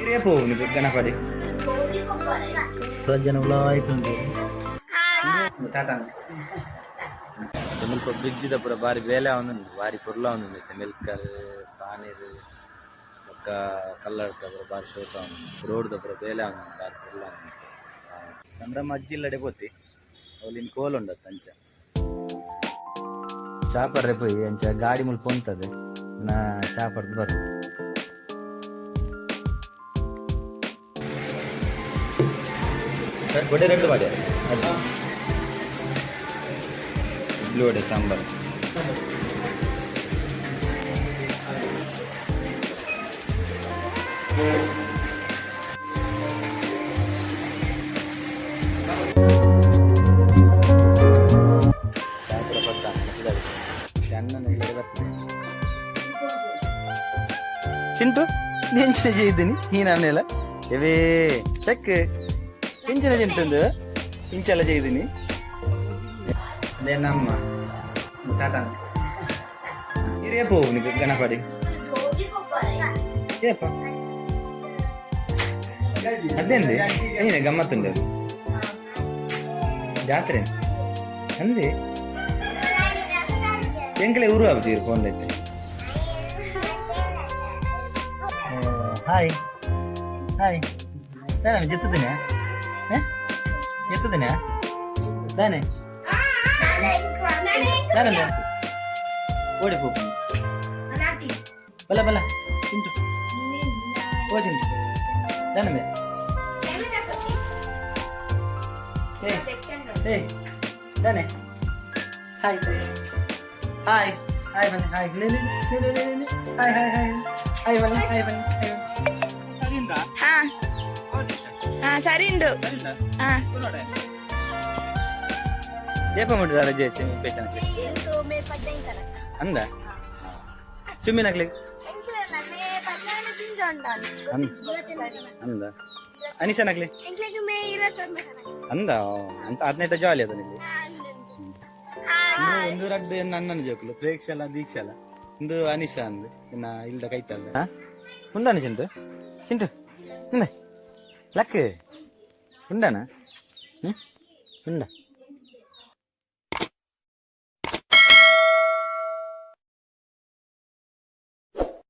ಇರೇ ಪೋವು ಗಣಪತಿ. ಜನ ಉಲಾಯ್ತು. ಟಾಟಾ. ಮುಲ್ಪ ಬ್ರಿಡ್ಜ್ ದ ಪೂರ ಬಾರಿ ಬೇಲೆ ಆವೊಂದುಂಡು, ಬಾರಿ ಪೊರ್ಲು ಆವೊಂದುಂಡು. ಮಿಲ್ಕರ್ ಪಾನೀರ್ ಬೊಕ್ಕ ಕಲ್ಲಡ್ಕ ಪೂರ ಬಾರಿ ಶೋಕು ಆವೊಂದುಂಡು. ರೋಡ್ ದ ಪೂರ ಬೇಲೆ ಆವೊಂದುಂಡು, ಬಾರಿ ಪೊರ್ಲು ಆವೊಂದುಂಡು. ಸಂಭ್ರಮ ಅಜ್ಜಿಲ್ಲಡೆ ಪೋತಿ. ಅವ್ಲು ಇನ್ ಕೋಲ ಉಂಡತ್ತ ಅಂಚ. ಚಾ ಪರ್ರೆ ಪೋಯಿ ಅಂಚ ಗಾಡಿ ಮುಲ್ಪ ಉಂತದೆ ನಾ ಚಾ ಪರ್ದು ಬರು. ವಡೆ ರಡ್ಡು ಮಾಡಿ, ಇಡ್ಲಿ ವಡೆ ಸಾಂಬಾರ್. ಚಾ ಕೂಡ ಬರ್ತಾನೆ ಅಣ್ಣನ ಇಲ್ಲಡೆ ಬರ್ತದೆ. ಚಿಂಟು, ಎಂಚಿನ ചെയ്ದಿನಿ ಈ ನಮ್ನೆಲ್ಲ? ಇವೇ ಚೆಕ್ ಇಂಚಿನ ಚಿಂಟುಂದು ಇಂಚೆಲ್ಲ ചെയ്ದಿನಿ. ಅದೇ ನಮ್ಮ ಟಾಟಾ. ಇರೇ ಪೋವು ಗಣಪತಿ. ಏಪ ಅದೇಂದಿ ಏನೇ ಗಮ್ಮತ್ತುಂಡು ಜಾತ್ರೆ ಅಂದೆ. ಎಂಕಲೆ ಊರು ಆಪುಜಿ ಫೋನ್ ಐತೆ. Hi hi. ತಾನೆ ಜೆತ್ತದಿನ ಎತ್ತದಿನ ತಾನೆ ತಾನೆ ಓಡಿ ಪೋಪು. ಬಲ ಬಲ ಚಿಂಟು, ಓ ಚಿಂಟು, ತಾನೆ. ಏ ಏ, ತಾನೆ. ಹಾಯ್ ಹಾಯ್ ಹಾಯ್, ಬನ್ನಿ. ಹಾಯ್, ಲೇ ಲೇ ಲೇ ಲೇ ಲೇ. ಹಾಯ್ ಹಾಯ್ ಹಾಯ್ ಹಾಯ್, ಬನ್ನಿ. ಹಾಯ್, ಬನ್ನಿ. ಹಾಯ್. ಹಾ ಹಾ, ಸರಿ ಉಂಡು ಹಾ. ಏಪ ಮುಟ್ಟಿದ ರಜೆ ಪೇಶನಕ್ಲೆ ಅಂದ ಚುಮ್ಮಿನಕ್ಲೆ ಅಂದ ಅನಿಶನಕ್ಲೆ ಅಂದ ಅಂತ ಹದಿನೈದು ಜಾಲಿ ಅದ ನಿಲ್ಲಿ. ಒಂದು ರಡ್ಡು ನನ್ನ ಜೋಕುಲು ಪ್ರೇಕ್ಷಲ ದೀಕ್ಷಲ, ಒಂದು ಅನಿಶಾ ಅಂದು ಇನ್ನ ಇಲ್ದ ಕೈತಲ್ಲ ಉಂಡಾನ ಚಿಂಟು? ಚಿಂಟು, ಇಂದ ಲಕ್. ಉಂಡಾನ? ಹ್ಮ್, ಉಂಡ.